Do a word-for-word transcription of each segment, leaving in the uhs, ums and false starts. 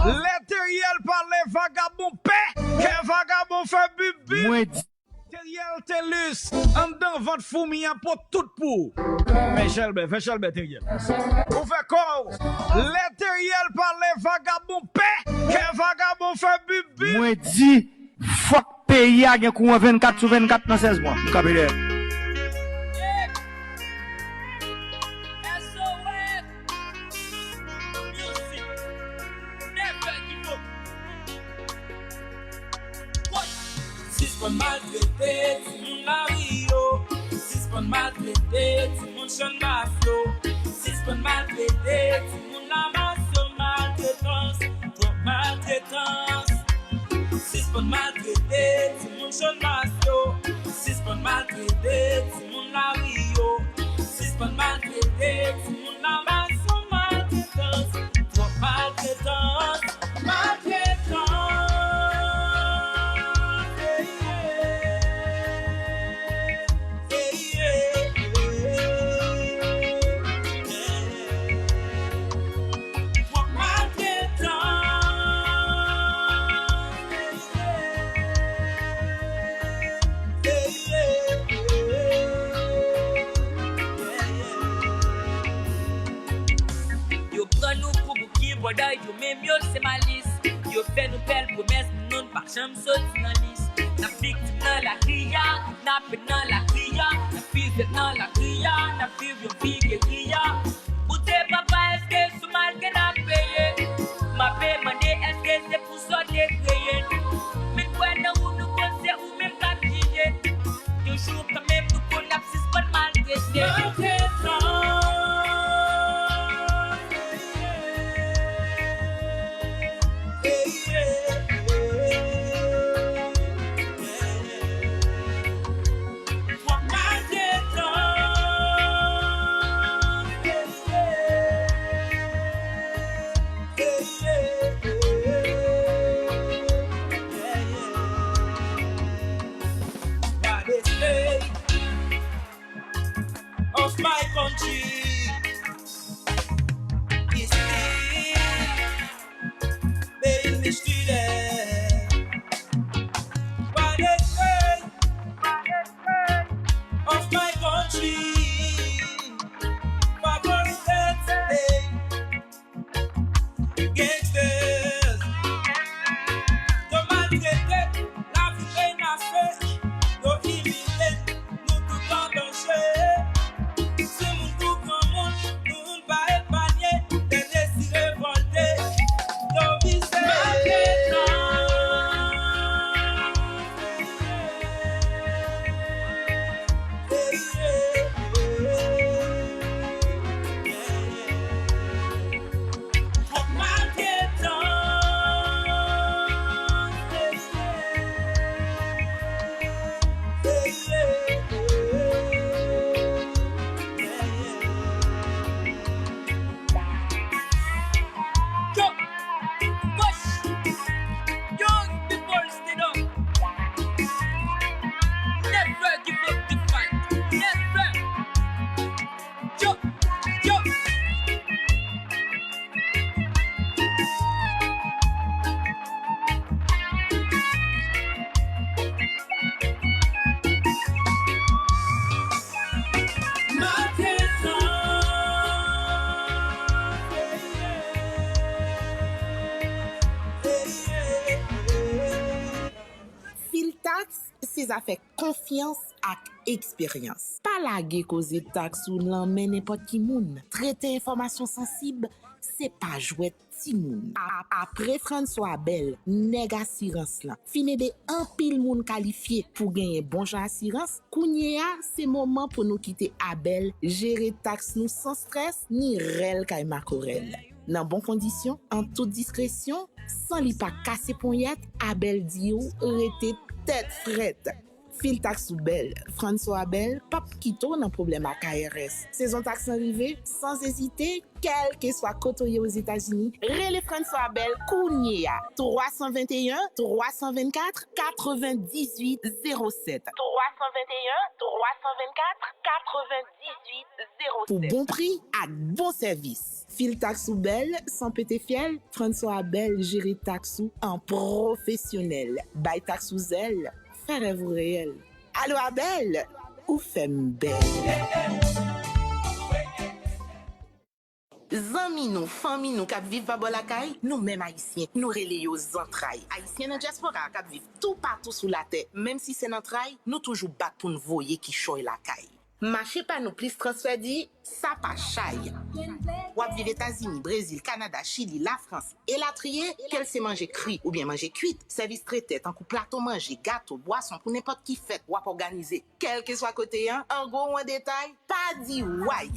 Lè Teriel pale, vagabon pè. Kè vagabon fè bip bip. Mwen di. Teriel Telus, anndan vant foumi an pot tout pou ou. Men Chèlbè, fè Chèlbè Teriel. Ou fè kò w. Lè Teriel pale, vagabon pè. Kè vagabon fè bip bip. Mwen di, fòk peyi a gen kouran vennkat sou vennkat nan sèz mwa. M kanpe dèyè. S O S Music. Never give up. Sispann maltrete timoun lari yo. Sispann maltrete timoun Channmas yo. Sispann maltrete timoun Lamas yo. Maltretans, twòp maltretans. Sispann maltrete timoun Channmas yo. Sispann maltrete timoun lari yo. Sispann maltrete timoun Lamas yo. Maltretans, twòp maltretans. Maltretans. Ey, ey, ey, ey, ey. Twòp maltretans. Yo pran nou pou bouki, pandan yo menm yo se malis. Yo fè nou bèl pwomès, men nou n pa janm soti nan lis. N ap viktim nan lari a, kidnape nan lari a, n ap fize nan lari a, n ap viv yon vi geri a. Bondye papa, èske sou mal ke n ap peye? M ape mande, èske se pou sa w te kreye n? Men kwè nan ou, nou konn se ou menm k ap gide. Yon jou kanmenm, nou konn n ap sispann maltrete. Maltretans. Twòp maltretans. What a day of my country. It's me, being mistreated. What a day of my country. Favoritans, hey. Gangsters. Yo maltrete, lavi menase, yo imilye, nou tout an danje. Timoun kou granmoun, nou pa epanye, dènye si revòlte, yo vize. Maltretans. Yo, push. Young people stand up. Never give up the fight. Never. Yo, yo. Filtaks se zafè konfyans ak eksperyans. Pa lage koze taks ou nan men nenpòt ki moun. Trete enfòmasyon sansib, se pa jwèt timoun. A-, apre François Abel, nèg asirans lan, fin ede anpil moun kalifye pou genyen bon jan asirans, kounye a, se moman pou nou kite Abel jere taks nou san strès ni rèl kay makorèl. Nan bon kondisyon, an tout diskresyon, san li pa kase ponyèt, Abel di w rete tèt frèt. Fil taks ou bèl, Franso a bèl p ap kite w nan pwoblèm ak I R S. Sezon taks lan rive, san ezite, kèlkeswa kote w ye Ozetazini, rele Franso a bèl kounye a, twa san venteyen, twa san vennkat, katrevenndizwit zewo sèt. Twa san venteyen, twa san vennkat, katrevenndizwit zewo sèt. Pou bon pri ak bon sèvis. Fil taks ou bèl, san pete fyèl, Franso a bèl jere taks ou an pwofesyonèl. Bay taks ou zèl, fè rèv ou reyèl. Alo a bèl, ou fè m bèl. Zanmi nou, fanmi nou k ap viv pa bò lakay, nou menm Ayisyen, nou rele yo zantray. Ayisyen nan dyaspora a k ap viv toupatou sou latè, menm si se nan tray, nou toujou bat pou n voye kichòy lakay. Mache pa nou plis transfè di, sa pa chay. W ap viv Etazini, Brezil, Kanada, Chili, Lafrans, elatriye, ke l se manje kri oubyen manje kwit, sèvis tretè tankou plato manje, gato, bwason pou nenpòt ki fèt w ap òganize, kèlkeswa kote a, an gwo ou an detay, pa di way.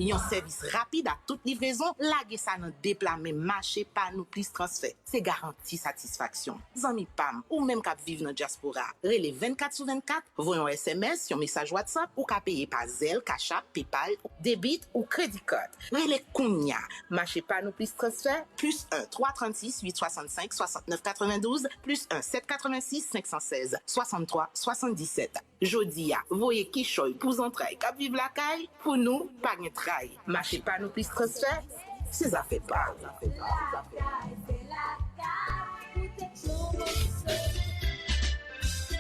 Yon sèvis rapid ak tout livrezon, lage sa nan de pla men Mache pa nou plis transfè. Se garanti satisfaksyon. Zanmi pa m, ou menm k ap viv nan dyaspora, rele vennkat sou vennkat, voye yon S M S, yon mesaj WhatsApp, ou ka peye pa Zelle, Cash App, PayPal, debit ou credit card. Rele kounya. Mache pa nou plis transfè, plis en, twa trannsis, uit swasannsenk, swasantnèf katrevendouz, plis en, sèt katrevensis, senk san sèz, swasanntwa, swasanndisèt. Jodi a, voye kichòy pou zantray k ap viv lakay, pou nou, pa gen tray. Mache pa nou plis transfè, se zafè pa w.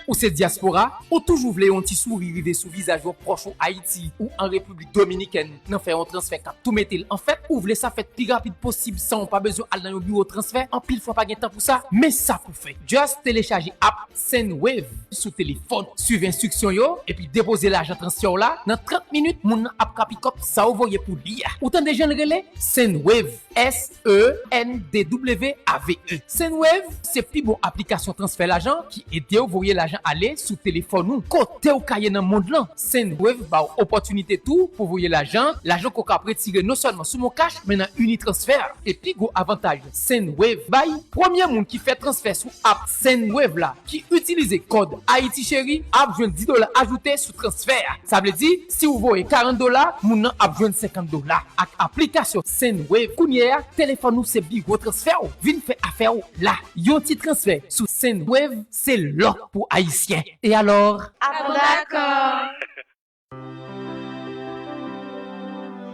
Ou se dyaspora, ou toujou vle yon ti souri rive sou vizaj yon pwòch ou Ayiti ou an Repiblik Dominikèn nan fè yon transfè k ap tou mete l. Anfèt, ou vle sa fèt pi rapid posib san w pa bezwen al nan yon biwo transfè, anpil fwa pa gen tan pou sa, men sa pou fè. Just telechaje app Sendwave sou telefòn ou. Swiv enstriksyon yo, epi depoze lajan transfè w la. Nan trant minit, moun nan ap ka pikòp sa w voye pou li a. Ou tande jan l rele? Sendwave. S E N D W A V E. Sendwave se pi bon aplikasyon transfè lajan ki ede w voye lajan ale sou telefòn ou. Kote w ka ye nan mond lan, Sendwave ba w opòtinite tou pou voye lajan, lajan ke w ka ap retire non sèlman sou MonCash, men nan Unitransfer. E pi gwo avantaj Sendwave bay, premye moun ki fè transfè sou app Sendwave la, ki itilize kòd Ayiti Cheri, ap jwenn dis dola ajoute sou transfè a. Sa vle di, si w voye karant dola, moun nan ap jwenn senkant dola. Ak aplikasyon Sendwave, kounye a, telefòn ou se biwo transfè w. Vin fè afè w la. Yon ti transfè sou Sendwave, se lò pou Ayisyen. E alò? Bon, dakò.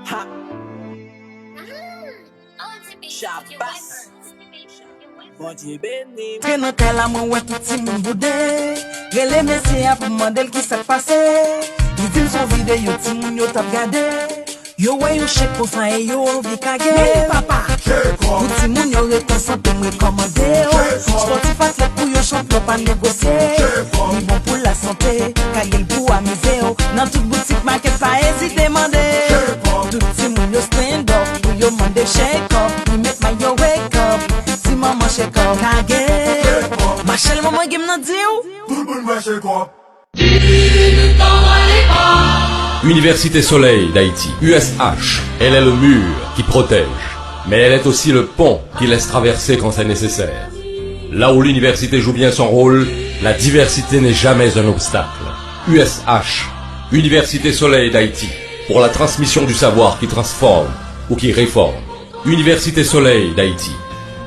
Ha! Shabas! Bondye beni. Antre nan kay la, mwen wè tout timoun boude. Rele mesye a pou m mande l kisa k pase. Li di m se yon videyo timoun yo t ap gade. Yo wè yon chèk konsa e yo anvi kage. Wi, papa! Pou timoun yo ret an sante, m rekòmande w. Spòtif atlèt pou yo chanpyon pa negosye. Li bon pou lasante, kage l pou amize w. Nan tout boutik makèt pa ezite mande. Tout timoun yo stand up pou yo mande chèk up. Li met mayo wake up. Ti manman chèk up. Kage. Mache l manman gem nan di w. Tout moun wè chèk up. Université Soleil d'Haïti, U S H, elle est le mur qui protège, mais elle est aussi le pont qui laisse traverser quand c'est nécessaire. Là où l'université joue bien son rôle, la diversité n'est jamais un obstacle. U S H, Université Soleil d'Haïti, pour la transmission du savoir qui transforme ou qui réforme. Université Soleil d'Haïti,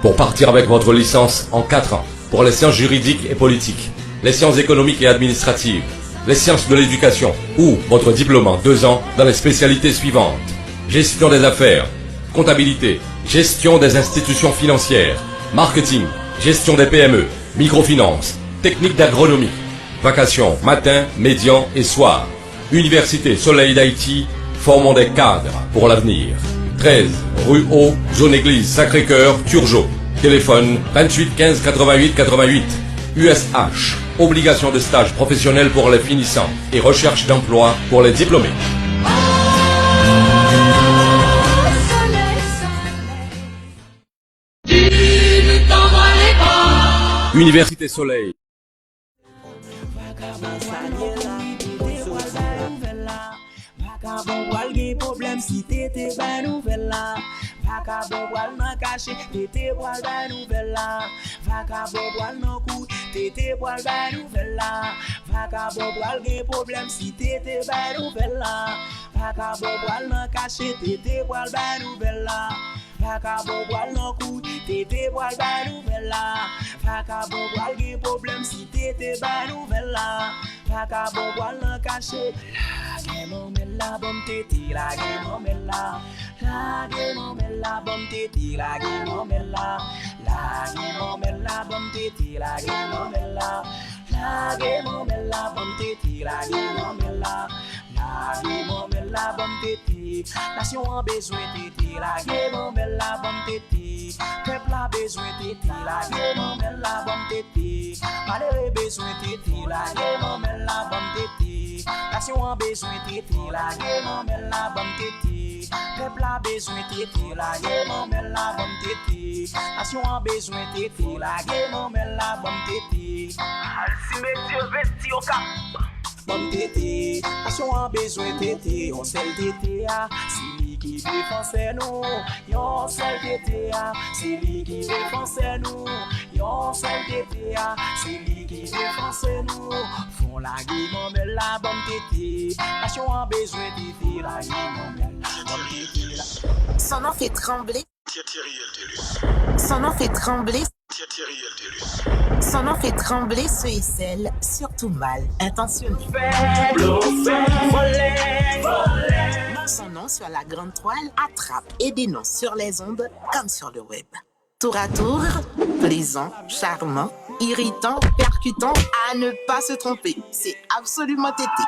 pour partir avec votre licence en quatre ans, pour les sciences juridiques et politiques, les sciences économiques et administratives, les sciences de l'éducation ou votre diplôme en deux ans dans les spécialités suivantes: gestion des affaires, comptabilité, gestion des institutions financières, marketing, gestion des P M E, microfinance, technique d'agronomie. Vacation matin, médian et soir. Université Soleil d'Haïti, formons des cadres pour l'avenir. Treize rue O, zone église Sacré-Cœur, Turgeau. Téléphone vingt-huit quinze quatre-vingt-huit quatre-vingt-huit. U S H, obligation de stage professionnel pour les finissants et recherche d'emploi pour les diplômés. Université Soleil. Vagabon pral gen pwoblèm si Tete bay nouvèl la. Vagabon pral nan kache, Tete pral bay nouvèl la. Vagabon pral nan kou, Tete pral bay nouvèl la. Vakabon pral gen pwoblèm si Tete bay nouvèl la. Vakabon pral nan kache, Tete pral bay nouvèl la. Vakabon pral nan kouri, Tete pral bay nouvèl la. Vakabon pral gen pwoblèm si Tete bay nouvèl la. Vakabon pral nan kache. Lage manmèl la, ban m Tete, lage manmèl la. Lage manmèl la, ban m Tete, lage manmèl la. Lage manmèl la, ban m Tete, lage manmèl la. Lage manmèl la, ban m Tete, lage manmèl la. Lage manmèl la, ban m Tete. Nasyon an bezwen Tete, lage manmèl la, ban m Tete. Pèp la bezwen Tete, lage manmèl la, ban m Tete. Malere bezwen Tete, lage manmèl la, ban m Tete. Nasyon an bezwen Tete, lage manmèl la, ban m Tete. Pèp la bezwen Tete, lage manmèl la, ban m Tete. Nasyon an bezwen Tete, lage manmèl la, ban m Tete. Al simetye vesti Okap. Ban m Tete, nasyon an bezwen Tete, yon sèl Tete a, se li ki defansè nou, yon sèl Tete a, se li ki defansè nou, yon sèl Tete a, se li ki defansè nou. Fon lage manmèl la, ban m Tete, nasyon an bezwen Tete, lage manmèl la, ban m Tete la. Son nom fait trembler. Thierry Eltelus. Son nom fait trembler. Thierry Eltelus. Son nom fait trembler ceux et celles, surtout mal intentionnés. Son nom sur la grande toile attrape et dénonce sur les ondes comme sur le web. Tour à tour, plaisant, charmant, irritant, percutant, à ne pas se tromper. C'est absolument Tété.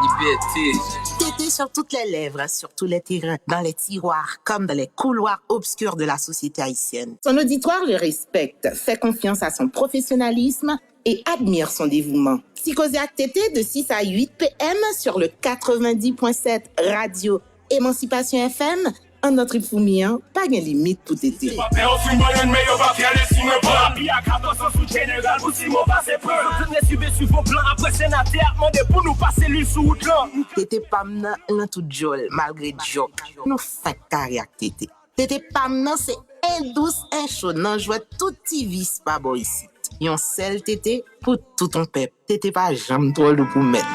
Liberté. Tété sur toutes les lèvres, sur tous les terrains, dans les tiroirs comme dans les couloirs obscurs de la société haïtienne. Son auditoire le respecte, fait confiance à son professionnalisme et admire son dévouement. Ti Koze ak Tété de six à huit P M sur le quatre-vingt-dix point sept Radio Émancipation F M. Anndan trip foumi an, pa gen limit pou Tété. Lè yo fin mwen youn men yo pa fyè de si mwen pran. Li a katòz an sou jeneral pou si mwen pase pran. Yo fin resi ben swiv yon plan apre senatè ap mande pou nou pase lil sou wout lan. Tété pa m nan, nan tout djòl, malgre djòk. Nou fenk kare ak Tété. Tété pa m nan se en dous en cho nan jwèt tout ti vis pa bò isit. Yon sèl Tété pou tout on pèp. Tété pa janm twò lou pou mèt.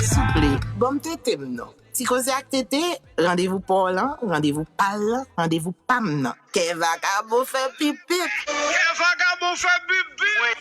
Souple, ban m Tété m non. Ti Koze ak Tété, randevou pa w lan, randevou pa l lan, randevou pa m nan. Kè vakabon fè pip pip. Kè vakabon fè bip bip.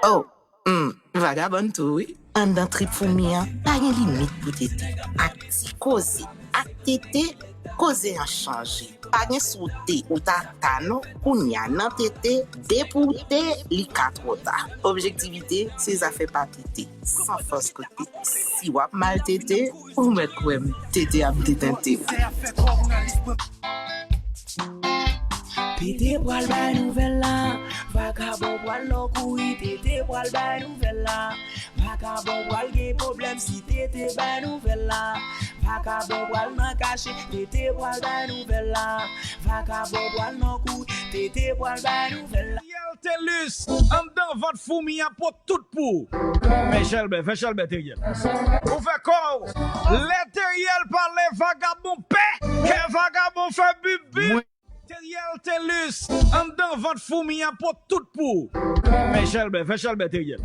Oh, hmm, vagabon tou wi. Anndan trip foumi an, pa gen limit pou Tété. Ak Ti Koze ak Tété, koze an chanje. Pa gen sou te ou ta ta non, kounya nan Tété, depi w te, li ka twò ta. Objektivite, se zafè pa Tété, san fòs kote. Si w ap maltete, ou mèt kwè m, Tété ap detente w. Tété pral bay nouvèl la, vakabon pral nan kouri, Tété pral bay nouvèl la. Vakabon pral gen pwoblèm si Tété bay nouvèl la. Vakabon pral nan kache, Tété pral bay nouvèl la. Vakabon pral nan kouri, Tété pral bay nouvèl la. Theriel Thelus, anndan vant foumi an pot tout pou ou. Fè chèlbè, fè chèlbè Theriel. Ou fè kò w. Lè Theriel pale vagabon pè, kè vagabon fè bip bip. Theriel Thelus, anndan vant foumi an pot tout pou ou. Fè chèlbè, fè chèlbè Theriel.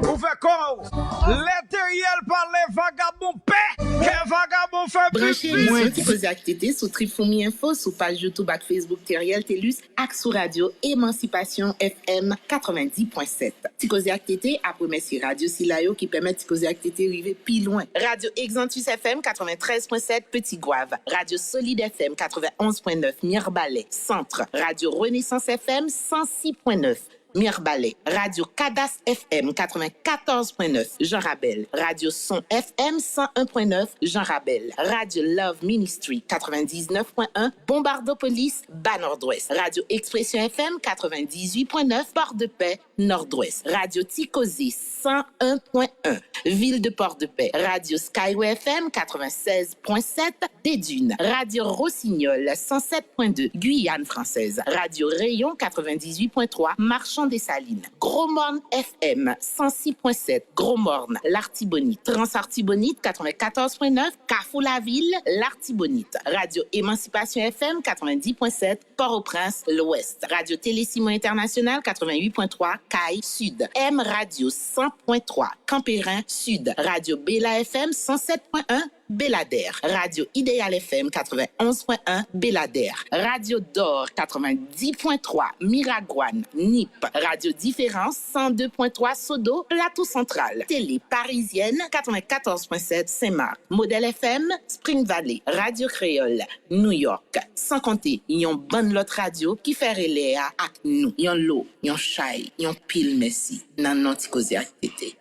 Ou fè kò w. Lè Theriel pale vagabon pè, kè vagabon fè bip Branche bip. emisyon Ti Koze ak Tété sou Trip Foumi Info, sou paj YouTube ak Facebook Theriel Thelus ak sou radyo Emancipation F M quatre-vingt-dix point sept. Ti Koze ak Tété ap remèsye radyo sila yo ki pèmèt Ti Koze ak Tété rive pi lwen. Radyo Exantus F M quatre-vingt-treize point sept Petit Goâve, Radyo Solid F M quatre-vingt-onze point neuf Mirebalais Centre, Radyo Renaissance F M cent six point neuf Mirebalais, Radyo Cadastre F M quatre-vingt-quatorze point neuf Jan Rabèl, Radyo Son F M cent un point neuf Jan Rabèl, Radyo Love Ministry quatre-vingt-dix-neuf point un Bombardopolis, Bas Nord-Ouest, Radyo Expression F M quatre-vingt-dix-huit point neuf Port-de-Paix, Nord-Ouest, Radyo Ti Koze cent un point un Ville de Port-de-Paix, Radyo Skyway F M quatre-vingt-seize point sept Des Dunes, Radyo Rossignol cent sept point deux Guyane Française, Radyo Rayon quatre-vingt-dix-huit point trois Marchand Dessalines, Gwo Mòn F M san sis pwen sèt, Gwo Mòn, Latibonit, Trans Artibonit katrevenkatòz pwen nèf, Kafou Lavil, Latibonit, Radyo Emansipasyon F M katrevendi pwen sèt, Pòtoprens, Lwès, Radyo Tele Simon Entènasyonal katrevenwit pwen twa, Kay, Sid, M Radyo san pwen twa, Kanperen, Sid, Radyo Bela F M san sèt pwen en, Beladè, Radyo Ideyal F M katrevenonz pwen en, Beladè, Radyo Dò katrevendi pwen twa, Miragwàn, Nip, Radyo Diferans san de pwen twa, Sodo, Plato Santral, Tele Parizyèn katrevenkatòz pwen sèt, Senmak, Modèl F M, Spring Valley, Radyo Kreyòl, Nouyòk, san konte yon bann lòt radyo ki fè relè a ak nou, yon lo, yon chay, yon pil mèsi nan non Ti Koze ak Tete.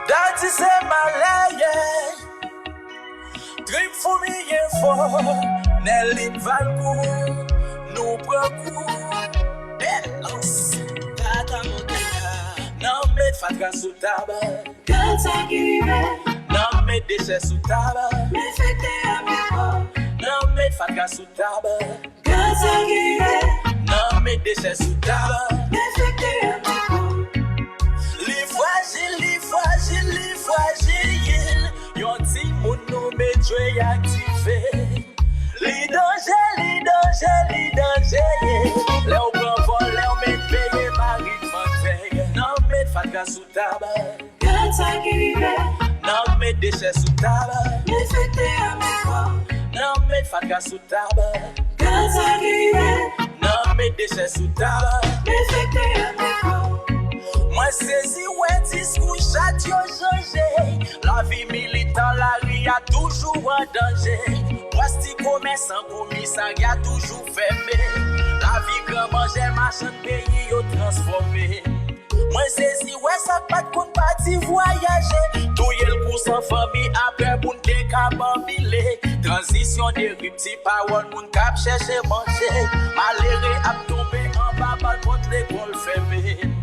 Dati se malè ye. Trip foumiye fò, Nèlin Valkou, nou pran kou. Bèl lans. Tata Montana. Nan met fatra sou tab. Gad sa ki rive. Nan met dechè sou tab. Men fete a pi fò. Nan met fatra sou tab. Gad sa ki rive. Nan met dechè sou tab. Men fete a pi fò. Li frajil, li frajil, li frajil. Yon timoun nou met jwe aktive. Li danje, li danje, li danje, ye. Lè w pran vòl, lè w met peye mari mantè. Nan met fatra sou tab. Gad sa ki rive. Nan met dechè sou tab. Men fete a pi fò. Nan met fatra sou tab. Gad sa ki rive. Nan met dechè sou tab. Men fete a pi fò. Mwen sezi wè diskou chat yo chanje. Lavi militan lari a toujou an danje. Plas ti komèsan komisarya toujou fèmen. Lavi gran manjè machann peyi yo transfòme. Mwen sezi wè sa k pa t konn pati vwayaje. Touye l kou san fanmi apre pou n te ka banbile. Tranzisyon de ripti pawòl moun k ap chèche manje. Malere ap tonbe anba bal pòt lekòl fèmen.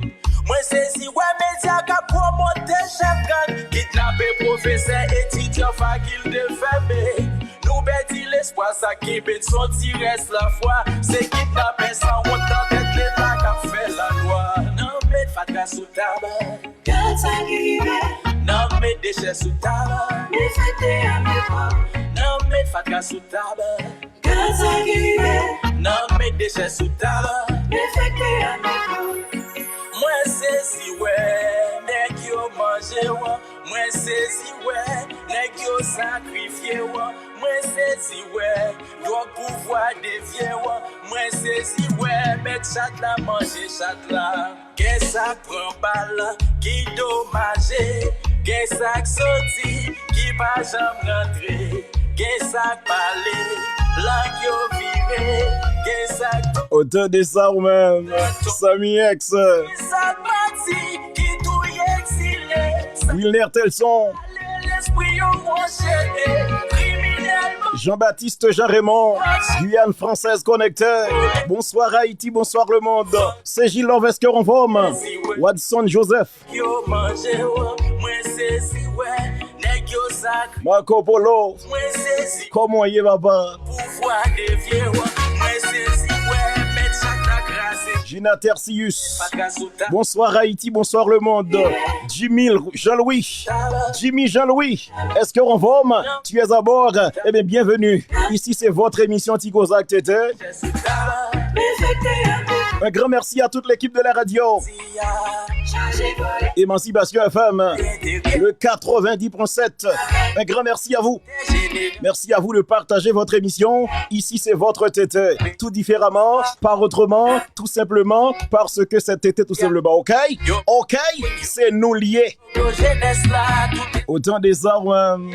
Mwen sezi wè medya k ap pwomote chèf gang, kidnape pwofesè, etidyan, fakilte fèmen. Nou pèdi lespwa, sa k kenbe n s on ti rès lafwa. Se kidnapè sanwont nan tèt Leta k ap fè lalwa. Nan met fatra sou tab. Gad sa ki rive. Nan met dechè sou tab. Men fete a pi fò. Nan met fatra sou tab. Gad sa ki rive. Nan met dechè sou tab. Men fete a pi fò. Mwen sezi wè nèg yo manje w. Mwen sezi wè nèg yo sakrifye w. Mwen sezi wè dwòg pouvwa devye w. Mwen sezi wè mèt chat la manje chat la. Gen sa k pran bal ki domaje. Gen sa k soti ki pa janm rantre. Gen sa k pale, lang yo vire. Gen sa k... Autant de ça ou menm, Samy X. Gen sa k pati ki touye egzile. Wilner Telson. Lespri yo anchene, kriminèl. Jean-Baptiste Jean Raymond, Guyane Française Connectée. Bonsoir Haïti, bonsoir le monde. C J Love, est-ce que en forme? Wadson Joseph. Yo manje w, mwen sezi wè nèg yo sak. Marco Polo, mwen sezi. Kòman w ye, papa? Pouvwa devye w, mwen sezi wè mèt chak la kraze. Gina Tercius. Fatra sou tab. Bonsoir Haïti, bonsoir le monde. Jimmy Jean-Louis. Jimmy Jean-Louis, est-ce que en forme? Tu es à bord? Eh bien, bienvenue. Ici, c'est votre émission Ti Koze ak Tete. Un grand merci à toute l'équipe de la radio. Émancipation F M, le quatre-vingt-dix point sept. Un grand merci à vous. Merci à vous de partager votre émission. Ici, c'est votre Tete. Tout différemment, par autrement, tout simplement, parce que c'est Tete tout simplement. OK? OK? C'est nous liés. Autant des armes.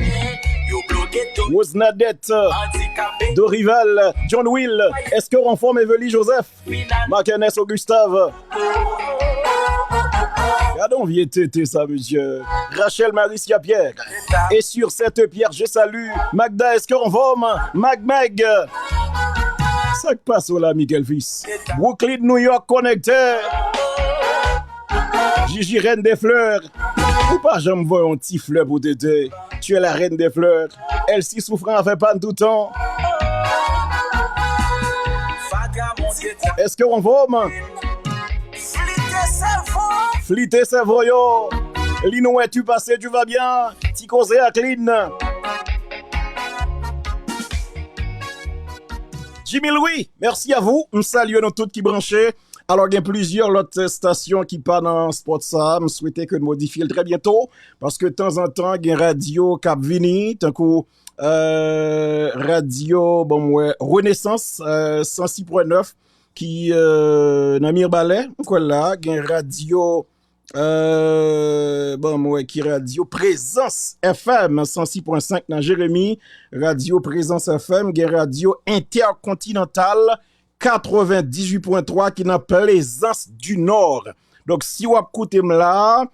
Rosenadette, Dorival, John Will, est-ce que en forme Evely Joseph? Marc Ernest Augustave. Gade yon vye tete sa, mesye. Rachel Maricia Pierre. Et sur cette pierre, je salue Magda, est-ce que en forme? Mag Mag. Sa k pase w la, Michael Fils? Brooklyn, New York, connecté. Gigi, reine des fleurs. Ou pa janm voye yon ti flè pou Tete. Tu es la reine des fleurs. Elsie Souffrant avè pa n toutan. Èske w anfòm? Flite sèvo yo. Lin, ou wè, tu pase, tu va byen. Ti koze ak Lin. Jimmy Louis, merci à vous. M salye nou tout ki branche. Alò, gen plizyè lòt estasyon ki pa nan spòt sa. M swete ke n modifye l trè byento, paske tanzantan, gen radyo k ap vini, tankou, euh, radyo, bon, m wè, Renaissance, euh, san sis pwen nèf, ki, euh, nan Mirbalè, m kwè l la, gen radyo, euh, bon, m wè ki radyo, Prezans F M san sis pwen senk nan Jeremi, radyo Prezans F M, gen radyo Entèkontinantal katrevendizuit pwen twa ki nan Plezans di Nò. Donk, si w ap koute m la,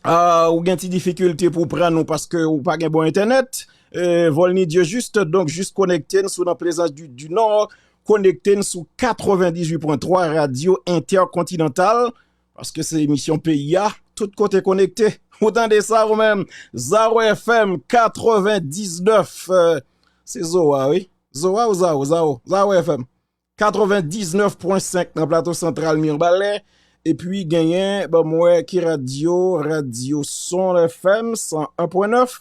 ah, ou gen ti difikilte pou w pran nou paske ou pa gen bon entènèt, euh, Volny Dieujuste, donk jis konekte n sou nan Plezans di, di Nò, konekte n sou katrevendizuit pwen twa Radyo Entèkontinantal, paske se emisyon peyi a, tout kote konekte. Ou tande sa ou menm? Zawo F M katrevendiznèf, euh, se Zowa, wi. Zowa ou Zawo? Zawo. Zawo F M. Katrevendiznèf pwen senk nan Plato Santral, Mirbalè. Epi genyen, ban m wè ki radyo, radyo Son F M san en pwen nèf.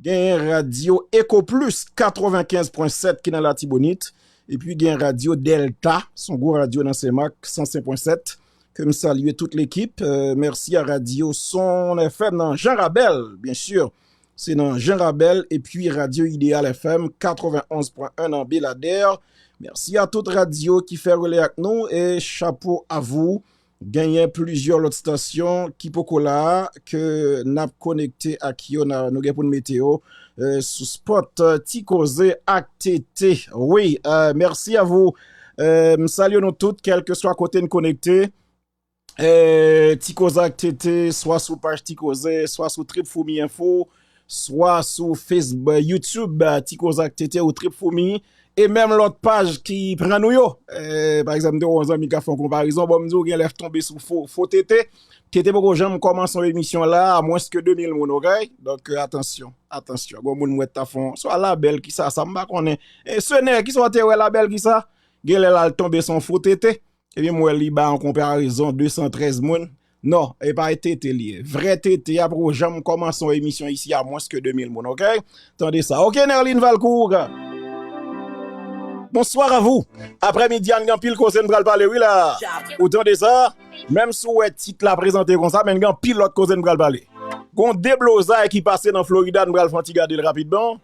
Genyen radyo Eko Plis katrevenkenz pwen sèt ki nan Latibonit. Epi gen radyo Dèlta, se yon gwo radyo nan Senmak, san senk pwen sèt. Ke m salye tout lekip. Euh, mèsi a radyo Son F M nan Jan Rabèl, byen si. Se nan Jan Rabèl epi radyo Idéal F M katrevenonz pwen en nan Beladè. Mèsi a tout radyo ki fè rele ak nou e chapo a vou. Genyen plizyè lòt estasyon ki poko la ke n ap konekte ak yo, n a, nou gen pou n mete yo, euh, sou spòt, euh, Ti Koze ak Tete. Wi, euh, mèsi a vou. Euh, m salye nou tout, kèlkeswa kote n konekte. Eh, Ti Koze ak Tete, swa sou paj Ti Koze, swa sou Trip Foumi Enfo, swa sou Facebook, YouTube, eh, Ti Koze ak Tete ou Trip Foumi, e menm lòt paj ki pran nou yo. Eh, pa egzanp, m te wè yon zanmi k ap fè yon konparezon, bon, m di w gen lè tonbe sou fo, fo Tete. Tete poko janm kòmanse yon emisyon la, a mwens ke de mil moun, oke? Donk, eh, atansyon, atansyon. Gon moun m wè t ap fè yon, swa Labèl ki sa, sa m pa konnen. E Senè, ki sa w te wè Labèl ki sa? Gen lè l al tonbe sou yon fo Tete. Epi m wè li bay yon konparezon de san trèz moun. Non, e pa Tete li ye. Vrè Tete a poko janm kòmanse yon emisyon isi a mwens ke de mil moun, oke? Tande sa. Oke, Nerline Valcourt. Bonsoir à vous. Aprèmidi a, n gen anpil koze n pral pale, wi la. Ou tande sa? Menm si w wè tit la prezante konsa, men n gen anpil lòt koze n pral pale. Gon deblozay ki pase nan Florida, n pral fè yon ti gade l rapidman.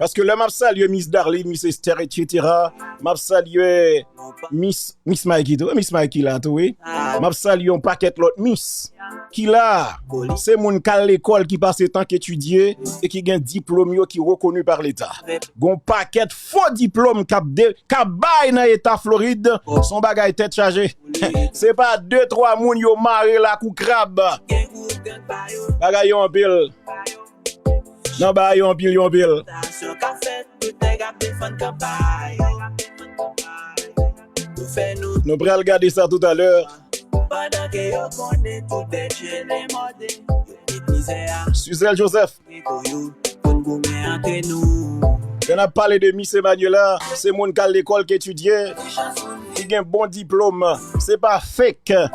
Paske lè m ap salye Miss Darline, Miss Esther, et cetera, m ap salye Miss, Miss Mikey tou, Miss Mikey la tou, wi. M ap salye yon pakèt lòt Miss ki la. Se moun k al lekòl, ki pase tan k etidye e ki gen diplòm yo ki rekoni pa Leta. Gon pakèt fo diplòm k ap de-, k ap bay nan Eta Florid, se yon bagay tèt chaje. Se pa de, twa moun yo mare la kou krab. Bagay yo anpil. Nan bagay yo anpil, yo anpil. Nou pral gade sa toutalè. Pandan ke yo konnen tout bèt jele mòde, yo met mizè a. Suzel Joseph. Pou yo, pou n goumen antre nou. Lè n ap pale de Miss Emmanuela, se moun k al lekòl, k etidye, ki gen bon diplòm. Se pa fake.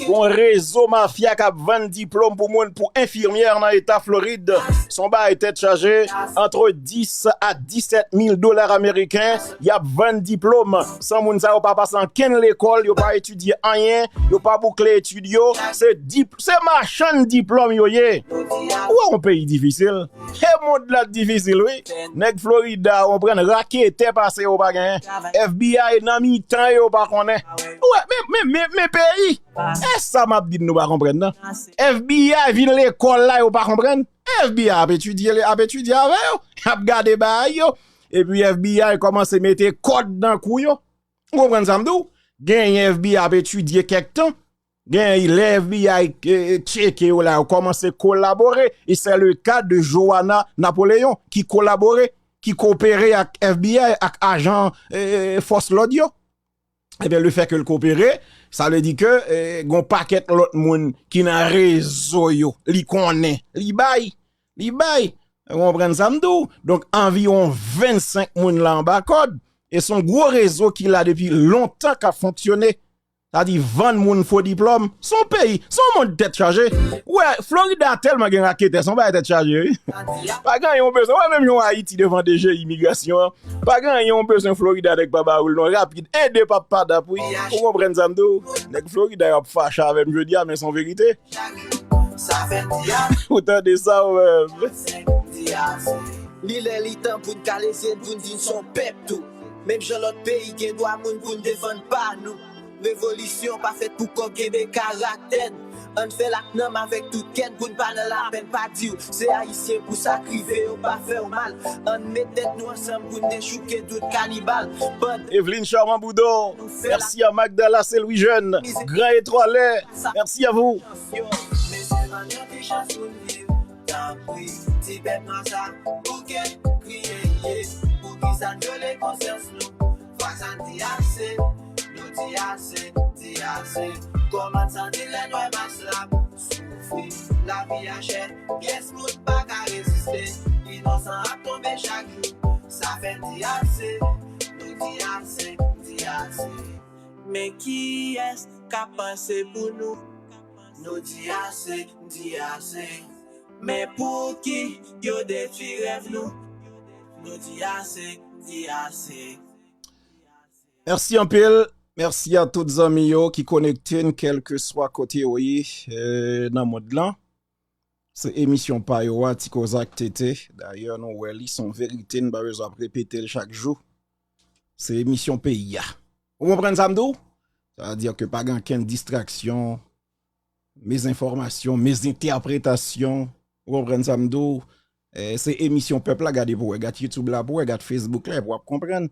Gon rezo mafya k ap vann diplòm pou moun, pou enfimyè nan Eta Florid. Se yon bagay tèt chaje, antre dis a disèt mil dola ameriken. Y ap vann diplòm. San moun sa yo pa pase ankenn lekòl, yo pa etidye anyen, yo pa boukle etid yo. Se dip-, se machann diplòm yo ye. Ou wè yon peyi difisil. E mond la difisil, wi. Nèg Florida, ou konprann, raketè pase yo pa genyen. F B I nan mitan yo pa konnen. Ou wè, men, men, men, men peyi. E sa m ap di n nou pa konprann nan. F B I vin lekòl la, yo pa konprann. F B I ap etidye, ap etidye avè yo. Y ap gade bagay yo. Epi F B I kòmanse mete kòd nan kou yo. Ou konprann sa m di w? Genyen F B I ap etidye kèk tan. Genyen lè F B I, eh, tcheke yo la, yo kòmanse kolabore. E c'est le cas de Johanna Napoléon, ki kolabore, ki kopere ak F B I, ak ajan, eh, fòs lòd yo. Ebyen, le fè ke l kopere, sa vle di ke, eh, gon pakèt lòt moun ki nan rezo yo, li konnen, li bay, li bay. Ou konprann sa m di w? Donk, anviwon vennsenk moun la anba kòd. E se yon gwo rezo ki la depi lontan k ap fonksyone. Sa di vann moun fo diplòm. Se yon peyi, se yon mond tèt chaje. Ou wè, Florida tèlman gen raketè, se yon bagay tèt chaje, wi. Pa gen anyen w bezwen. Ou wè, menm jan Ayiti devan D G imigrasyon an, pa gen anyen w bezwen Florida nèg pa ba ou l non, rapid. Ede p ap padap, wi. Ou konprann sa m di w? Nèg Florida yo ap fache avè m jodi a, men se yon verite. Ou tande sa ou menm? Li lè li tan pou n kale zye n, pou n di n se yon pèp tou. Menm jan lòt peyi gen dwa moun pou n defann pa nou. Revolisyon pa fèt pou kòb, kenbe karaktè n. Ann fè l ak nanm, avèk tout kè n, pou n pa nan lapenn. Pa di w se Ayisyen pou sa k rive yo pa fè w mal. Ann met tèt nou ansanm pou n dechouke dout kanibal. Bann Evelyne Charmant Boudon, merci à Magdala Saint Louis Jeune, Grand Étoilé, merci à vous. Mesye, ban yon ti chans pou n viv. Tanpri, ti bèt nwa sa, bouke, kriye, ye. Poukisa n vyole konsyans nou? Fwa sa n di ase, nou di ase, di ase. Kòman n santi lè n wè mas la ap soufri? Lavi a chè, pyès moun pa ka reziste. Inosan ap tonbe chak jou. Sa fè n di ase, nou di ase, di ase. Men kiyès k ap panse pou nou? Nou di ase, di ase. Men pouki yo detwi rèv nou? Nou di ase, di ase. Mèsi anpil. Mèsi a tout zanmi yo ki konekte n, kèlkeswa kote yo ye, eh, nan mond lan. Se emisyon pa yo a, Ti Koze ak Tete. Dayè, nou wè li, se yon verite, n pa bezwen ap repete l chak jou. Se emisyon peyi a. Ou konprann sa m di w? Sa vle di ke pa gen okenn distraksyon, mezanfòmasyon, mezentèpretasyon. Ou konprann sa m di w? Eh, se emisyon pèp la, gade pou wè, gad YouTube la pou wè, gad Facebook la, epi w ap konprann.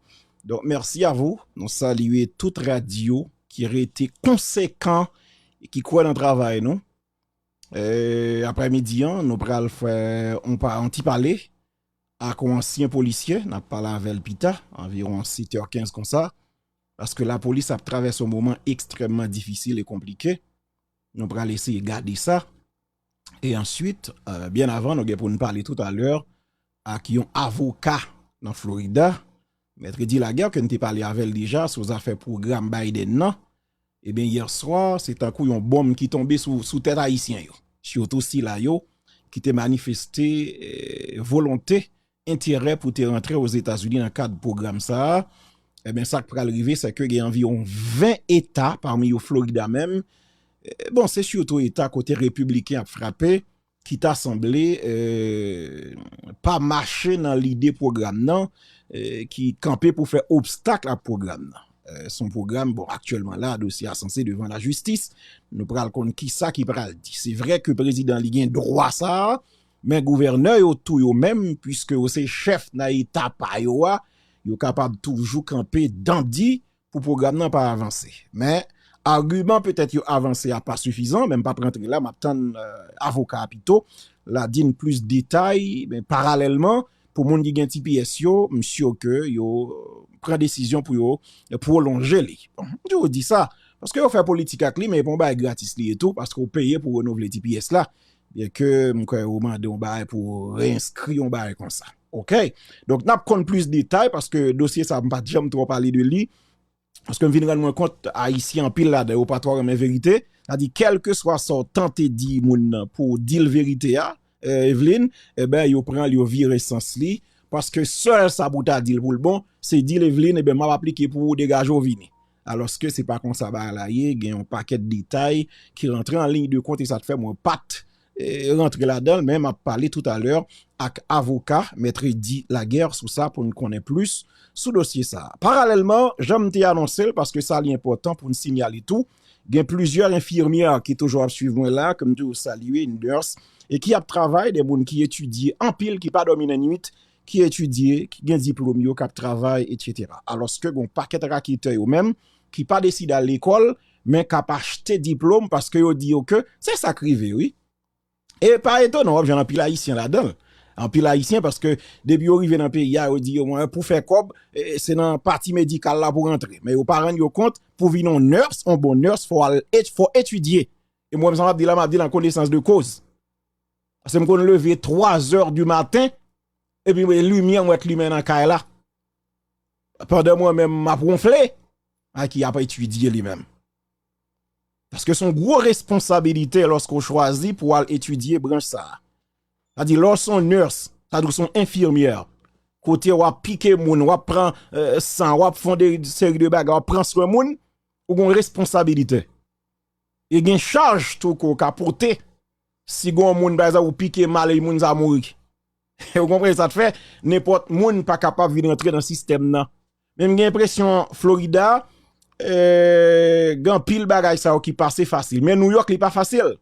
Donk, merci à vous. Nou salye tout radyo ki rete konsekan e ki kwè nan travay nou. Eh, aprèmidi an, nou pral fè on, pa, on ti pale ak yon ansyen polisye. N ap pale avè l pita, anviwon sèt è kenz konsa. Paske lapolis ap travèse yon moman ekstrèmman difisil e konplike. Nou pral eseye gade sa. E answit, eh, byen avan, nou gen pou n pale toutalè ak yon avoka nan Florida, Mèt Eddy Laguerre, ke n te pale avè l deja sou zafè pwogram Biden nan. Ebyen, yèswa, se tankou yon bonm ki tonbe sou, sou tèt Ayisyen yo. Sitou sila yo ki te manifeste, eh, volonte, enterè pou te rantre Ozetazini nan kad pwogram sa a. Ebyen, sa k pral rive, se ke gen anviwon ven eta, pami yo Florida menm, eh, bon, se sitou eta kote repibliken ap frape, ki ta sanble, eh, pa mache nan lide pwogram nan, eh, ki kanpe pou fè obstak ak pwogram nan. Eh, se yon pwogram, bon, aktyèlman la, dosye a sanse devan lajistis. Nou pral konn kisa ki pral di. Se vre ke prezidan li gen dwa sa a, men gouvènè yo tou yo menm, piske yo se chèf nan eta pa yo a, yo kapab toujou kanpe dan di pou pwogram nan pa avanse. Men, agiman petèt yo avanse a pa sifizan, men m p ap rantre la, m ap tann, eh, avoka a pito, l a di n plis detay, men paralèlman, pou moun ki gen T P S yo, m si ke yo pran desizyon pou yo pwolonje li. Bon, m toujou di sa, paske yo fè politik ak li, men e pa yon bagay gratis li ye tou, paske w peye pou renouvle T P S la. Byenke m kwè yo mande yon bagay pou reenskri yon bagay konsa. Oke? Donk, n ap konn plis detay, paske dosye sa a, m pa t janm twò pale de li. Paske m vin rann mwen kont, Ayisyen anpil ladan yo pa twò renmen verite. Sa di, kèlkeswa sa w tante di moun nan pou w di l verite a, eh, Eveline, eben, yo pran l, yo vire sans li. Paske sèl sa pou w ta di l pou l bon, se di l, Eveline, eben, m ap aplike pou ou, degaje w vini. Alòske se pa konsa bagay la ye, gen yon pakèt detay ki rantre an liy de kont e sa t fè mwen pa t, eh, rantre ladan l, men m ap pale toutalè ak avoka Mèt Eddy Laguerre sou sa pou n konnen plis sou dosye sa a. Paralèlman, jan m te anonse l, paske sa li enpòtan pou n sinyale tou, gen plizyè enfimyè ki toujou ap swiv mwen la, ke m toujou salye, nurse, e ki ap travay, de moun ki etidye anpil, ki pa dòmi nan nwit, ki etidye, ki gen diplòm yo, k ap travay, etsetera. Alòske gen yon pakèt raketè yo menm ki pa deside al lekòl, men k ap achte diplòm paske yo di yo ke se sa k rive, wi. E pa etonan, w ap jwenn anpil Ayisyen ladan l. Anpil Ayisyen, paske depi yo rive nan peyi a, yo di yo, mwen, pou fè kòb, e, se nan pati medikal la pou rantre. Men yo pa rann yo kont, pou vin yon nurse, yon bon nurse, fò w al et-, fò w etidye. E mwen, sa m ap di la, m ap di l an konesans de koz. Paske m konn leve twa zè di maten, epi limyè m wè k limen nan kay la. pandan mwen menm m ap wonfle, a ki ap etidye li menm. Paske se yon gwo responsabilite lòske w chwazi pou w al etidye branch sa a. Sa di, lè w se yon nurse, sa di w se yon enfimyè, kote w ap pike moun, w ap pran eh, san, w ap fè yon de- seri de bagay, w ap pran swen moun, ou gen yon responsabilite. E gen chaj tou ke w ka pote. Si gen yon moun, pa egzanp, ou pike mal e moun sa mouri. Ou konprann sa k fè? Nenpòt moun pa kapab vin rantre nan sistèm nan. Men m gen enpresyon Florida, eh, gen anpil bagay sa yo ki pase fasil. Men New York, li pa fasil.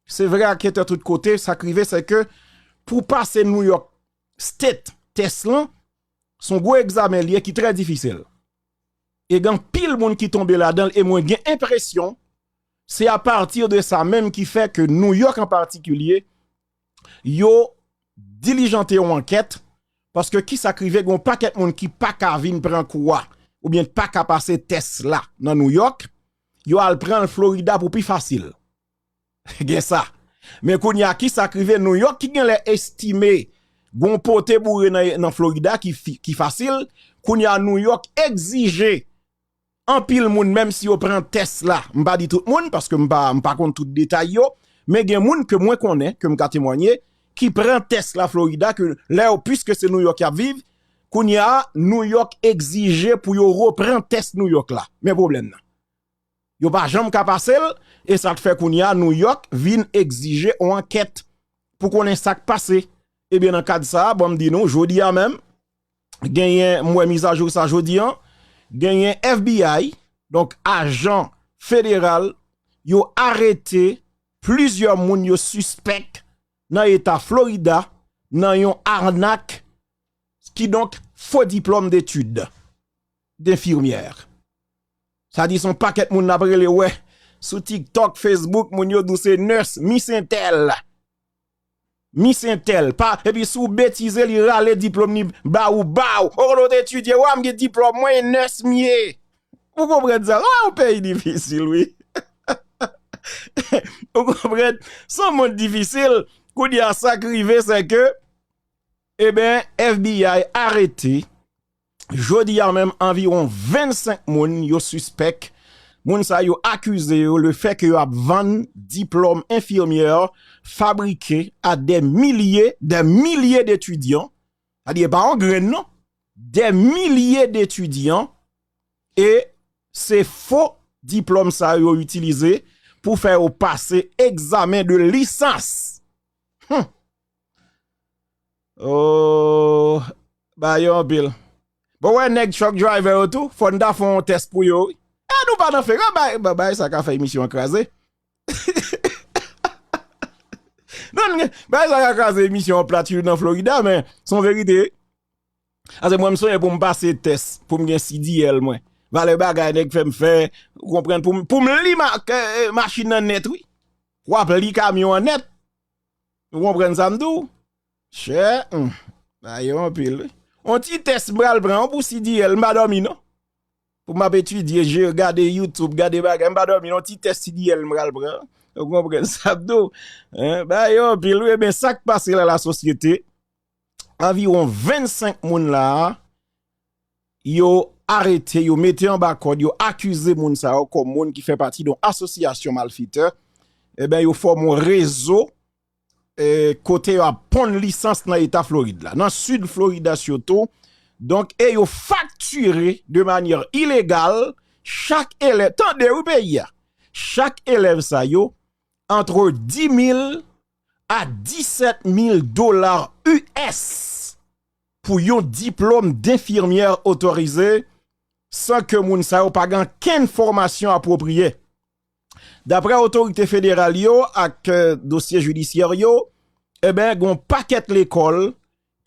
Se vre, anketè tout kote, sa k rive, se ke pou pase New York State tès lan, se yon gwo egzamen li ye ki trè difisil. E gen anpil moun ki tonbe ladan l, e mwen gen enpresyon, se apati de sa menm ki fè ke New York an patikilye, yo dilijante yon ankèt, paske kisa k rive, gen yon pakèt moun ki pa ka vin pran kou a, oubyen pa ka pase tès la nan New York, yo al pran l Florida pou pi fasil. Gen sa. Men kounye a, kisa k rive New York ki genlè estime gen yon pote boure nan, nan Florida ki, fi- ki fasil, kounye a New York egzije anpil moun, menm si yo pran tès la, m pa di tout moun, paske m pa, m pa konn tout detay yo, men gen moun ke mwen konnen, ke m ka temwanye, ki pran tès la Florida, ke lè yo, piske se New York y ap viv, kounye a, New York egzije pou yo repran tès New York la. Men pwoblèm nan. Yo pa janm ka pase l, e sa k fè kounye a, New York vin egzije yon ankèt pou konnen sa k pase. Ebyen, nan kad sa a, bon, m di nou, jodi a menm, genyen, m wè mizajou sa jodi an, genyen F B I, donk ajan federal, yo arete plizyè moun yo sispèk nan eta Florida, nan yon anak, kidonk fo diplòm detid denfimyè. Sa di se yon pakèt moun n ap rele wè sou TikTok, Facebook, moun yo di w se nurse, Miss Entèl. Miss Entèl, pa, epi si w betize, li rale diplòm li ba ou, ba w. O kote w te etidye, wa m gen diplòm mwen, e nurse m ye. Ou konprann sa? Wè, yon peyi difisil, wi. Ou konprann? Se yon mond difisil. Kounye a, sa k rive, se ke, eben, F B I arete jodi a menm, anviwon vennsenk moun yo sispèk. Moun sa yo akize yo le fè ke yo ap vann diplòm enfimyè fabrike a dè milye, dè milye detidyan. Sa di, e pa yon grenn, non. Dè milye detidyan. E se fo diplòm sa yo itilize pou fè yo pase egzamen de lisans. Hum. Oh, ba yo anpil. Bon, wè nèg truck driver yo tou, fò n ta fè yon tès pou yo, wi. E nou pa nan fera, bay, bay, bay sa ka fè emisyon an kraze. Non, bay sa ka kraze emisyon an plat nan Florida, men se yon verite, wi. Ase mwen, m sonje pou m pase tès, pou m gen C D L mwen. Valè bagay nèg fè m fè, ou konprann, pou m, pou m li ma, eh, machin nan nèt, wi. W ap li kamyon an nèt. Ou konprann sa m di w? Chè, hmm, bagay yo anpil, wi. On ti tès m pral pran, wi, pou C D L, m pa dòmi, non. Pou m ap etidye, je, gade YouTube, gade bagay, m pa dòmi, non, ti tès C D L m pral pran. Ou konprann sa m di w? Hein, bagay yo anpil, wi, men sa k pase la, lasosyete, anviwon vennsenk moun la a, yo arete, yo mete anba kòd, yo akize moun sa yo kòm moun ki fè pati de yon asosyasyon malfetè. Eben, yo fòme yon rezo, eh, kote yo ap ponn lisans nan eta Florid la, nan sid Florida sitou. Donk, e yo faktire de manyè ilegal chak elèv, tande wi peyi a, chak elèv sa yo antre dis mil a disèt mil dola U S pou yon diplòm denfimyè otorize, san ke moun sa yo pa gen okenn fòmasyon apwopriye. Daprè otorite federal yo ak, eh, dosye jidisyè yo, eben, gen yon pakèt lekòl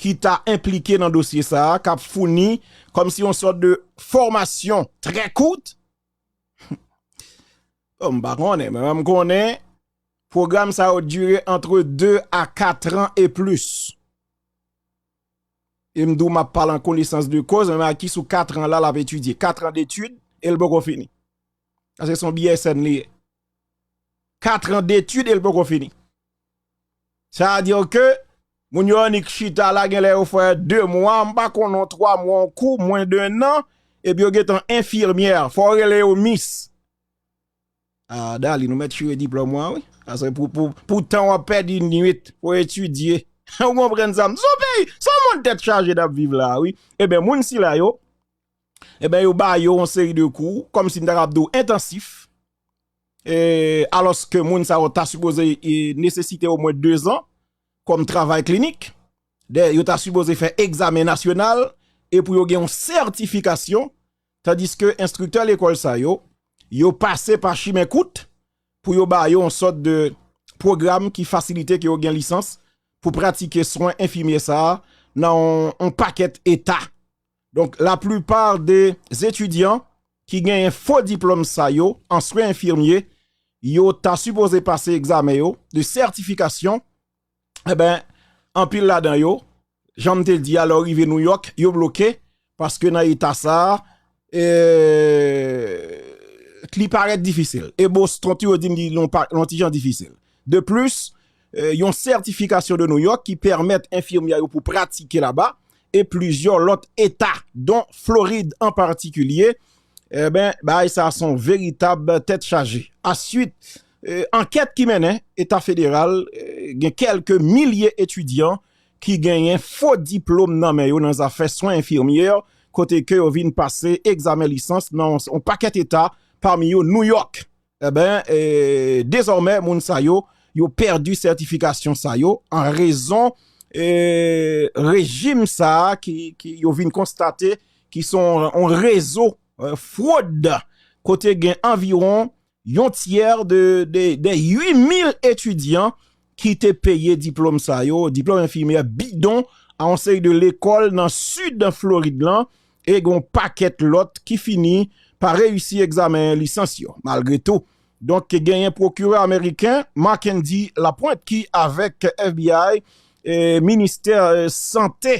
ki ta enplike nan dosye sa a, k ap founi kòmsi yon sòt de fòmasyon trè kout. Oh, m pa konnen, men m konnen pwogram sa yo dire antre de a kat an e plis. E m di w, m ap pale an konesans de koz, men Marquis sou kat an la, l ap etidye. Kat an detid, e l poko fini. Paske se yon B S N li ye. Kat an detid, e l poko fini. Sa vle di ke moun yo annik chita la, genlè yo fè de mwa, m pa konnen, twa mwa, yon kou, mwen de nan, epi yo gentan enfimyè, fò w rele yo mis. Ah, Darline, ou mèt chire diplòm ou an, wi. Paske pou, pou, pou tan w ap pèdi nwit pou etidye. Ou konprann sa? Se yon peyi, se yon mond tèt chaje n ap viv la, wi. Ebyen, moun sila yo, ebyen, yo ba yo yon seri de kou, kòmsi m ta kab di w entansif, e, alòske moun sa yo ta sipoze, e, nesesite omwen dezan kòm travay klinik. Dayè, yo ta sipoze fè egzamen nasyonal e pou yo gen yon sètifikasyon, tandiske enstriktè lekòl sa yo, yo pase pa chimen kout pou yo ba yo yon sòt de pwogram ki fasilite ke yo gen lisans pou pratike swen enfimyè sa a nan yon, yon pakèt eta. Donk, laplipa de etidyan ki genyen fo diplòm sa yo an swen enfimye, yo ta sipoze pase egzamen yo de sètifikasyon. Eben, anpil ladan yo, jan m te di a, lè w rive Nouyòk, yo bloke, paske nan eta sa a, e, li parèt difisil. E Boston tou, yo di m li yon pa, yon ti jan difisil. De plis, e, yon sètifikasyon de Nouyòk ki pèmèt enfimyè yo pou pratike laba, e plizyè lòt eta, don Florid an patikilye, eben, bagay sa a se yon veritab tèt chaje. Aswit, e, ankèt ki mennen eta federal, e, gen kèlke milye etidyan ki genyen fo diplòm nan men yo nan zafè swen enfimyè, kote ke yo vin pase egzamen lisans nan yon pakèt eta, pami yo Nouyòk. Eben, e, dezòmè, moun sa yo, yo pèdi sètifikasyon sa yo an rezon, e, rejim sa a ki, ki yo vin konstate ki se yon, yon rezo, e, fwod, kote gen anviwon yon tyè de, de, de uit mil etidyan ki te peye diplòm sa yo, diplòm enfimyè bidon, a yon seri de lekòl nan sid Florid lan, e gen yon pakèt lòt ki fini pa reyisi egzamen lisans yo, malgre tou. Donk, genyen pwokirè ameriken, Marckendy Lapointe, ki avèk F B I, e, ministè, e, sante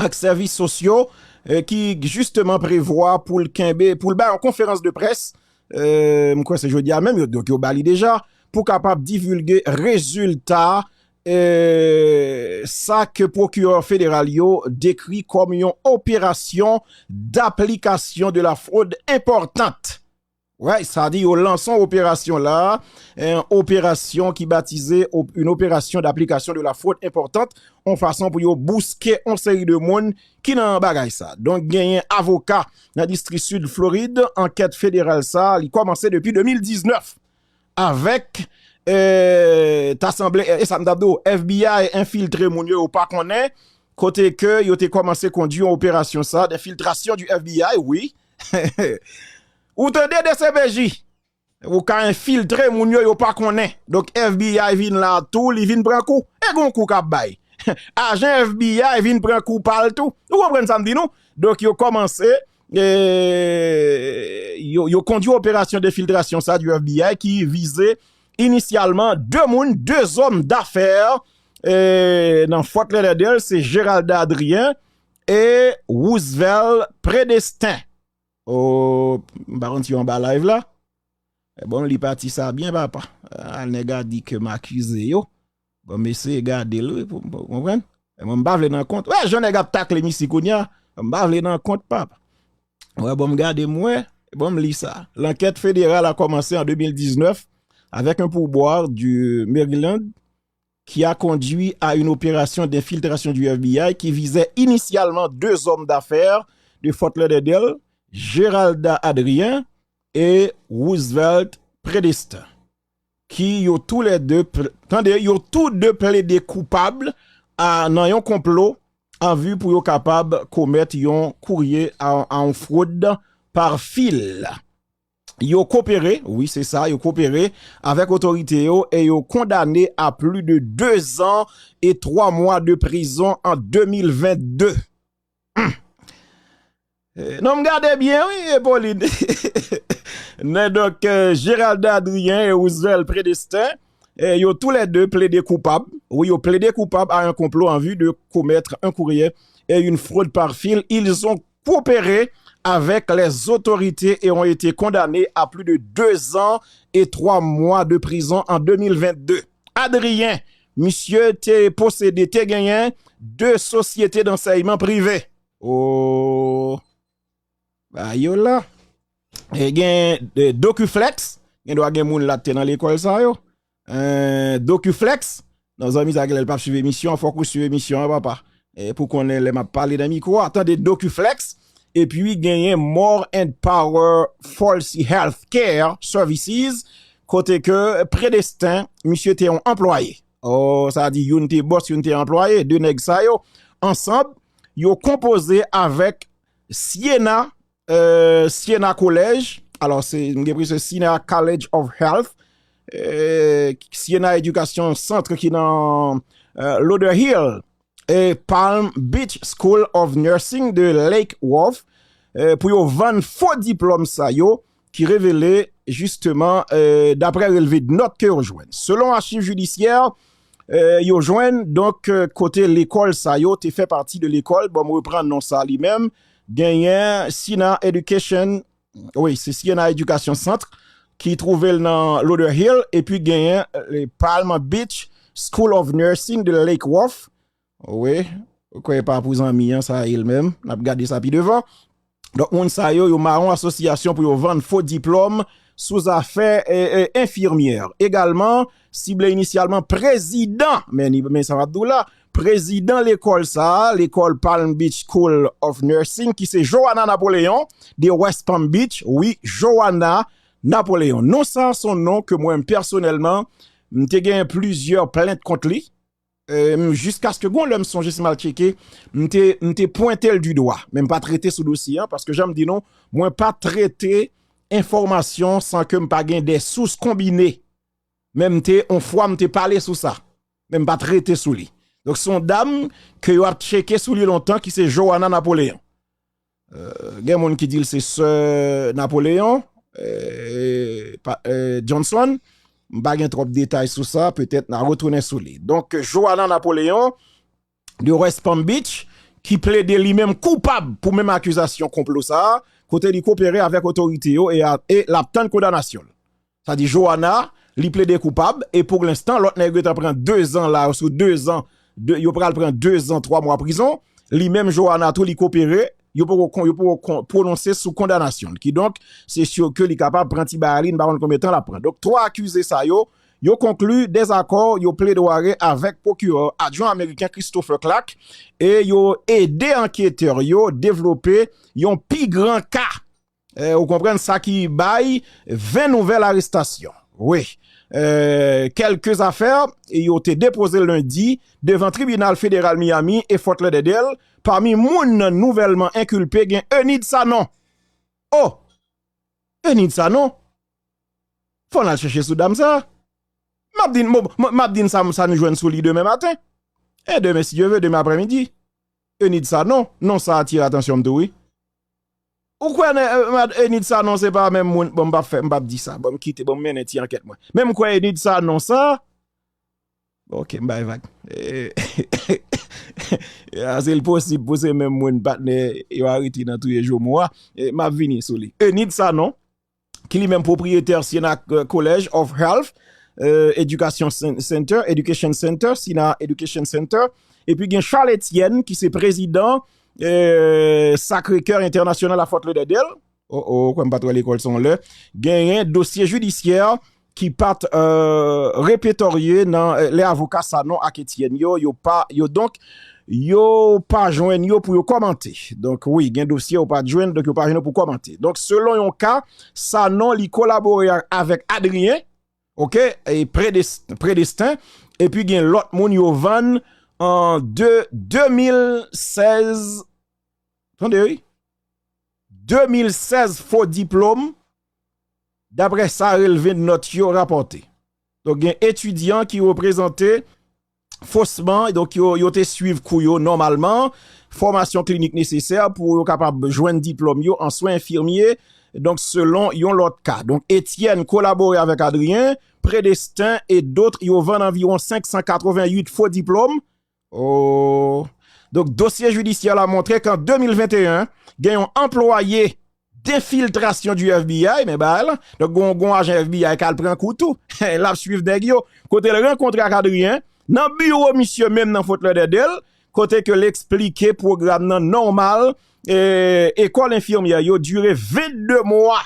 ak sèvis sosyo, e, ki jisteman prevwa pou l kenbe, pou l bay yon konferans de près, e, m kwè se jodi a menm, yo, donk yo ba li deja, pou kapab divilge rezilta, e, sa ke pwokirè federal yo dekri kòm yon operasyon d'application de la fraude importante. Wi, sa di yo lanse yon operasyon la, yon operasyon ki batize op-, une opération d'application de la fraude importante, yon fason pou yo bouske yon seri de moun ki nan bagay sa. Donk, genyen avoka nan distri sid Florid, ankèt federal sa, li kòmanse depi de mil diznèf avèk, e, ta sanble, e sa m t ap di w, F B I enfiltre moun yo, yo pa konnen, kote ke yo te kòmanse kondui yon operasyon sa, d'infiltration du F B I, wi. Ou tande, D C P J? Ou ka enfiltre moun yo, yo pa konnen. Donk, F B I vin la tou, li vin pran kou. E gon kou k ap bay. Ajan F B I vin pran kou pa l tou. Ou konprann sa m di nou? Donk, yo kòmanse, e, yo, yo kondui operasyon d'infiltration sa du F B I ki vize inisyalman de moun, de zòm dafè, e, nan Fort Lauderdale, se Geralda Adrien e Roosevelt Predestin. O, m pa konn si yo anba live la. E bon, li pati sa byen, papa. A, nèg a di ke m akize yo. Bon, m eseye gade l, wi, pou, pou, konprann. E mwen, m pa vle nan kont. Wè, jan nèg ap takle misye kounye a. M pa vle nan kont, papa. Wè, bon, m gade, m wè. Bon, m li sa. L'enquête fédérale a commencé en deux mille dix-neuf avec un pourboire du Maryland qui a conduit à une opération d'infiltration du F B I qui visait initialement deux hommes d'affaires de Fort Lauderdale, Geralda Adrien et Roosevelt Predestin, ki yo toulède, pl-, tande, yo tou de plede koupab a, nan yon konplo an vi pou yo kapab komèt yon kourye a, a yon frod pa fil. Yo kopere, wi, se sa, yo kopere avèk otorite yo e yo kondane a pli de de zan e twa mwa de prizon an de mil vennde. Hmm. Eh, non, m gade byen, wi, Epoline. Nan, donk, eh, Geralda Adrien e Roosevelt Predestin, eh, yo toulède plede koupab. Wi, yo plede koupab a un complot en vue de commettre un courrier et une fraude par fil. Ils ont coopéré avec les autorités et ont été condamnés à plus de deux ans et trois mois de prison en deux mille vingt-deux. Adrien, misye te posede, te genyen de sosyete dansèyman prive. Oh. Ba yo la. E gen, e, Docuflex. Gen dwa gen moun la te nan lekòl sa yo. E, Docuflex. Non, zanmi sa genlè l p ap swiv emisyon an, fòk ou swiv emisyon an, papa. E, pou konnen lè m ap pale nan mikwo a, tande Docuflex. Epi genyen More and Power Falsi Health Care Services, kote ke Predesten, misye te yon anplwaye. O, sa di youn te bòs, youn te anplwaye, de nèg sa yo, ansanm, yo konpoze avèk Siena, e, Siena College, alò, se, m gen presyon Siena College of Health, e, Siena Education Center ki nan, e, Lauderhill, e, Palm Beach School of Nursing de Lake Worth, e, pou yo vann fo diplòm sa yo, ki revele, jisteman, e, daprè relve de nòt ke yo jwenn. Selon achiv jidisyè, e, yo jwenn, donk, e, kote lekòl sa yo te fè pati de lekòl, bon, m reprann non sa li menm, genyen Siena Education, wi, se Siena Education Center, ki twouve l nan Lauderhill, epi genyen, e, Palm Beach School of Nursing de Lake Worth. Wi, ou kwè pa pou zanmi an, sa e l menm. N ap gade sa pi devan. Donk, moun sa yo, yo mare yon asosyasyon pou yo vann fo diplòm sou zafè, e, e, enfimyè. Egalman, sible inisyalman prezidan, men ni, men sa m ap di w la, prezidan lekòl sa a, lekòl Palm Beach School of Nursing, ki se Joanna Napoleon, de West Palm Beach, wi, Joanna Napoleon. Non sa a, se yon non ke mwen, pèsonèlman, m te gen plizyè plent kont li. E, m, jiskaske gon lè m sonje si m al tcheke, m te, m te pwente l di dwa, men m pa trete sou dosye an, paske jan m di nou, mwen pa trete enfòmasyon san ke m pa gen de sous konbine. Men m te, on fwa m te pale sou sa, men m pa trete sou li. Donk, se yon dam ke yo ap tcheke sou li lontan, ki se Joanna Napoleon. E, gen moun ki di l se sè Napoleon, e, pa, e, Johnson. M pa gen twòp detay sou sa, petèt n a retounen sou li. Donk, Joanna Napoleon, de West Palm Beach, ki plede li menm koupab pou menm akizasyon konplo sa a, kote li kopere avèk otorite yo e a, e l ap tann kondanasyon l. Sa di Joanna, li plede koupab, e pou lenstan, lòt nèg yo ta pran de zan la, sou de zan, de, yo pral pran de zan, twa mwa prizon. Li menm, Joanna tou, li kopere, yo poko kon, yo poko kon, pwononse sou kondanasyon l. Kidonk, se si ke li kapab pran ti bagay li, n pa konn konbyen tan l ap pran. Donk, twa akize sa yo, yo konkli dezakò, yo pledwari avèk pwokirè adjwen ameriken Christopher Clark, e yo ede anketè yo devlope yon pi gran ka. E, ou konprann sa ki bay ven nouvèl arestasyon. Wi. E, kèlke zafè, yo te depoze lendi devan tribinal federal Miami e Fort Lauderdale. Pami moun nouvèlman enkilpe gen Enid Sanon. O! Enid Sanon. Fò n al chèche sou dam sa. M ap di n, m, m, m ap di n sa, sa nou jwenn sou li demen maten. E demen, si Dye vle, demen aprèmidi. Enid Sanon, non sa atire atansyon m tou, wi. Ou kwè ne, e, mad-, Enid Sanon se pa menm moun, bon, m p ap fè, m p ap di sa, bon, m kite, bon, m mennen ti ankèt mwen. Men m kwè Enid Sanon sa, ok, m bay vag. E, a, se l posib pou se menm moun patnè yo arete nan touye Jomo a. E, m ap vini sou li. Enid Sanon, ki li menm pwopriyetè Siena, e, College of Health, e, Education Cen-, Center, Education Center, Siena Education Center. Epi gen Charles Etienne, ki se prezidan, e, Sacré-Cœur International a Fort Lauderdale. O, o, kwè m pa t wè lekòl sa yon lè. Genyen dosye jidisyè ki pa t, e, repetorye nan, e, lè avoka Sanon ak Etienne yo, yo pa, yo donk, yo pa jwenn yo pou yo kòmante. Donk, wi, gen dosye yo pa t jwenn, donk yo pa jwenn yo pou kòmante. Donk, selon yon ka, Sanon, li kolabore a-, avèk Adrien, ok, e Predes-, Predesten, epi gen lòt moun yo vann an de, de mil sèz, tande, wi, de mil sèz fo diplòm, daprè sa relve nòt yo rapòte. Donk, gen etidyan ki reprezante fosman, donk yo, yo te swiv kou yo nòmalman, fòmasyon klinik nesesè pou yo kapab jwenn diplòm yo an swen enfimye, donk selon yon lòt ka. Donk, Etienne kolabore avèk Adrien, Predesten e dòt, yo vann anviwon senk san katreven uit fo diplòm. O. Donk, dosye jidisyè la montre ke an de mil venteyen, gen yon anplwaye d'infiltration du F B I, men bagay la. Donk, gon, gon ajan F B I k al pran kou tou. L ap swiv nèg yo. Kote l rankontre ak Adrien, nan biwo misye menm nan Fort Lauderdale, kote ke l eksplike pwogram nan nòmal, e, ekòl enfimyè yo dire vennde mwa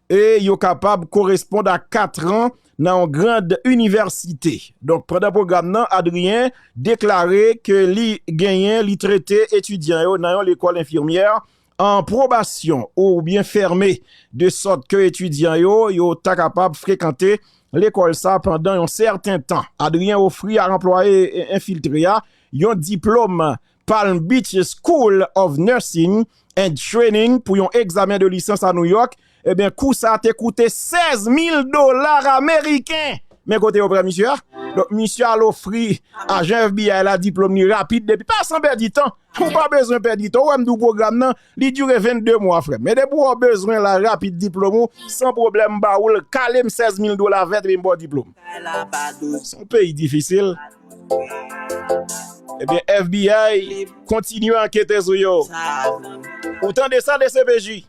e yo kapab koresponn a katran nan yon grand inivèsite. Donk, pandan pwogram nan, Adrien deklare ke li genyen, li trete etidyan yo nan yon lekòl enfimyè an pwobasyon oubyen fèmen, de sòt ke etidyan yo, yo ta kapab frekante lekòl sa pandan yon sèten tan. Adrien ofri a anplwaye enfiltre a yon diplòm Palm Beach School of Nursing and Training pou yon egzamen de lisans a New York. Ebyen, kou sa te koute sèz mil dola ameriken. Men kote yo pran misye a. Donk, misye al ofri ajan F B I la diplòm li rapid depi, pa san pèdi tan. Ou pa bezwen pèdi tan. Ou wè m di w pwogram nan, li dire vennde mwa, frè m. Men depi w bezwen la rapid diplòm ou, san pwoblèm, m ba ou l, kale m sèz mil dola vèt epi m ba w diplòm. Se yon peyi difisil. Ebyen, F B I, kontinye ankete sou yo. Ou tande sa, D C P J?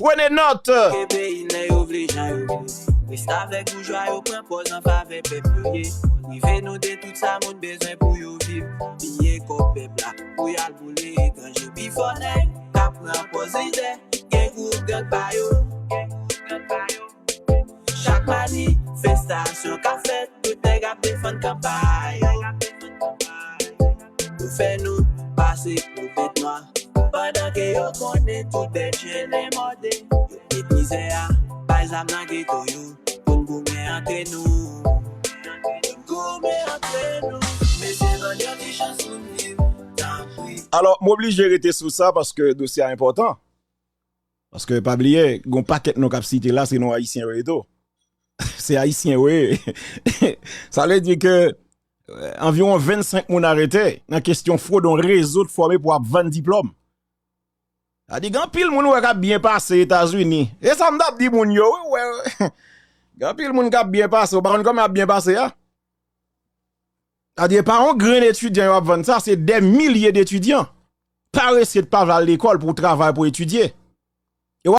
Prenez note. Ke peyi nèg yo vle jan yo vle. Restavèk boujwa yo pran pòz an favè pèp yo ye. Prive nou de tout sa moun bezwen pou yo viv. Piye kòb pèp la pou y al boule etranje. Pifò nèg k ap pran pòz lidè. Gen gwoup gang pa yo. Chak manifestasyon k ap fèt, tout nèg ap defann kanpay yo. Yo fè nou pase pou bèt nwa, pandan ke yo konnen tout bèt chen enmòde. Yo met mizè a, bay zam nan geto yo, pou n goumen antre nou. Pou n goumen antre nou. Mesye, ban n yon ti chans pou n viv, tanpri. Alò, m oblije rete sou sa paske dosye a enpòtan. Paske pa bliye, gon pakèt non k ap site la, se non ayisyen yo ye tou. Se ayisyen yo ye. Sa vle di ke, eh, anviwon vennsenk moun arete nan kesyon fwod yon rezo k fòme pou ap vann diplòm. Sa di, gen anpil moun ou wè k ap byen pase Etazini. E sa m t ap di moun yo, wi, wè. Gen anpil moun k ap byen pase, ou pa konn kòman y ap byen pase a? Sa di, e pa yon grenn etidyan yo ap vann sa, se dè milye d etidyan. Parese pa vle al lekòl pou travay, pou etidye.